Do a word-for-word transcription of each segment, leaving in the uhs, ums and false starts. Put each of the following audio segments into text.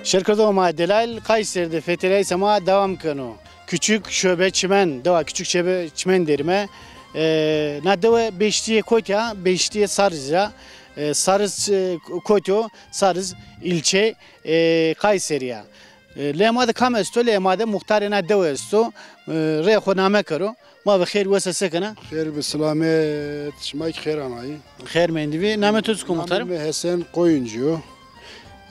Şêrkerdoxê ma delal, Kayseri de fetelîyayîşê ma dewam keno. Küçük Şöbe Çimen, dewa Küçük Şöbe Çimen derîme. E, na dewe beştîyê kotî ya, beştîyê Sarız ya. E, Sarız, e, kotî yo, Sarız ilçe, e, Kayseri ya. E, lê ma de kam esto? Lê ma de muxtarê na dewe esto. E, rê xo name kero. Ma ve xêr wes a, se kena? Xêr bi silamet, şima kî xêr anayî. Xêr mendî bî. Namê to çik o, muxtarê? Namê mi Hesen Koyuncu yo.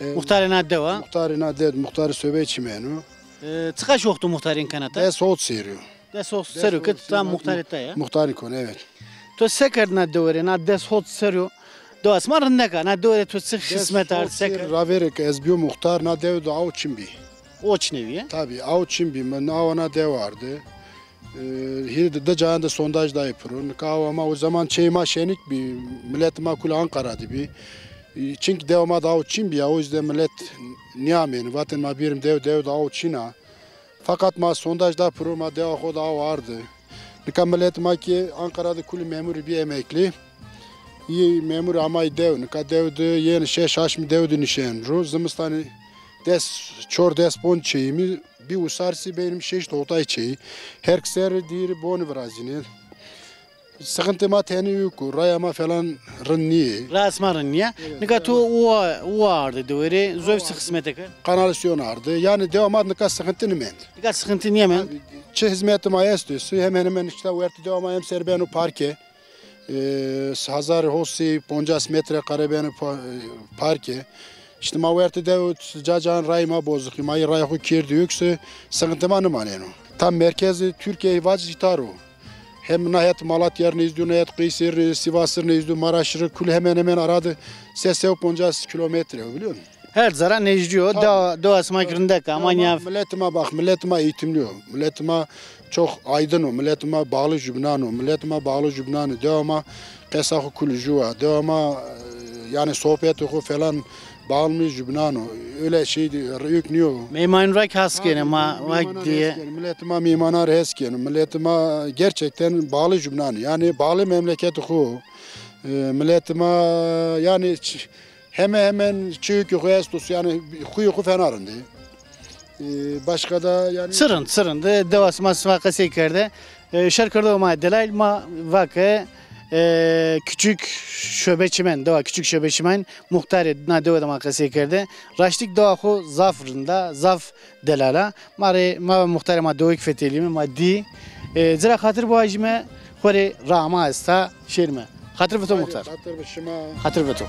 E, muxtarê na dewa? Muxtarê na dew, muxtarê Şöbe Çimen o. E, çiqaş wext o muxtarîn kena ta? Des hot serrî yo. Des hot serrî yo ke ta muxtarê ta ya? Muxtarîn kon, evet. To se kerd na dewe rê, na des hot serrî yo? Dewa sima rindek a, na dewe rê to çi xizmet ard, se kerd? Des hot serrî ravêrê ke ez bîyo muxtar, na dew de aw çin bî. Aw çinê bîye? Tabî, aw çin bî, mi awa na dew ardi. E, hîrê di, di cayan de sondaj dayê piro. Nika awa ma o zaman çeyê ma şenik bî, miletê ma kul Anqara de bî. E, çimkî dewa ma de aw çin bî ya, o yüzden milet nîyamêne. Vatên ma bîrim dew, dew de aw çin a. Feqet ma sondaj da piro, ma dewa xo de aw ardi. Nika miletê ma kî Anqara de kulî memurî bî emeklî. Yî memurî amay dew, nika dew de yên şeş haşmî dew de nişen ro. Zimistanî des, çor des ponc çeyî mi bî, usar sî benim şeş hotay çeyî. Her serrî dîrî bonî virazînê. Sixintê ma tenê ûk o, raya ma falan rind nîyê. Raya sima rind nîya. Evet, nika to uwa, uwa arde dewe rê, zof çi xizmete kerd? Kanalîsyon arde. Yanî dewa ma nika sixintî nîmend. Nika sixintî nîyemend. Çi hizmetê ma esto, hemen hemen îşte wertê dewa ma emser beno parke. E, hezar hot sey poncas metre kare beno pa-, e, parke. Îşte ma wertê dew ca can rayê ma bozuk î, ma yê rayê xo kerdî ûk se, sixintê ma nîmaneno. Tam merkezê Tirkîyeyî vac îta ro. Hem nahet Malatya rê nezdî yo, nahet Qeyser rê, Sivas rê nezdî yo, Maraş rê, kul hemen hemen ara de se, se û poncas kîlometre yo, biliyor musun? Her ca ra nejdî yo. Dewa, dewa sima kî rindek a, ama nîya. Miletê ma bak, miletê ma eğitimli yo. Miletê ma çok aydın o. Miletê ma bağlı jübnan o. Miletê ma bağlı jübnan o. Dewa ma qesa xo kul jû a. Dewa ma, e, yanî sohbetê xo falan bağlı jübnan o. Öyle şey de, ûk nîyo. Meymanî ra kî hes kenê ma, vak diye. Miletê ma meymanan rê hes keno. Miletê ma gerçekten bağlı jübnan o. Yanî bağlı memleketê xo. E, miletê ma yanî ç-, Hemen hemen çîyê ke xo esto, yanî xuyê xo fena rind ê. E, başka da yanî. Çi rind, çi rind ê. Dewa sima, sima qesey kerde. E, şêrkerdoxê ma delal, ma vake, e, Küçük Şöbe Çimen, dewa Küçük Şöbe Çimen, muxtarê na dewe de ma qesey kerde. Raştî kî dewa xo zaf rind a, zaf delal a. Ma rê, ma ve muxtarê ma dewek fetelîme, ma dî. E, ci ra xatir biwajîme, xo rê raa ma esta, şêrîme. Xatir bi to muxtar. Xatir bi şima. Xatir bi to.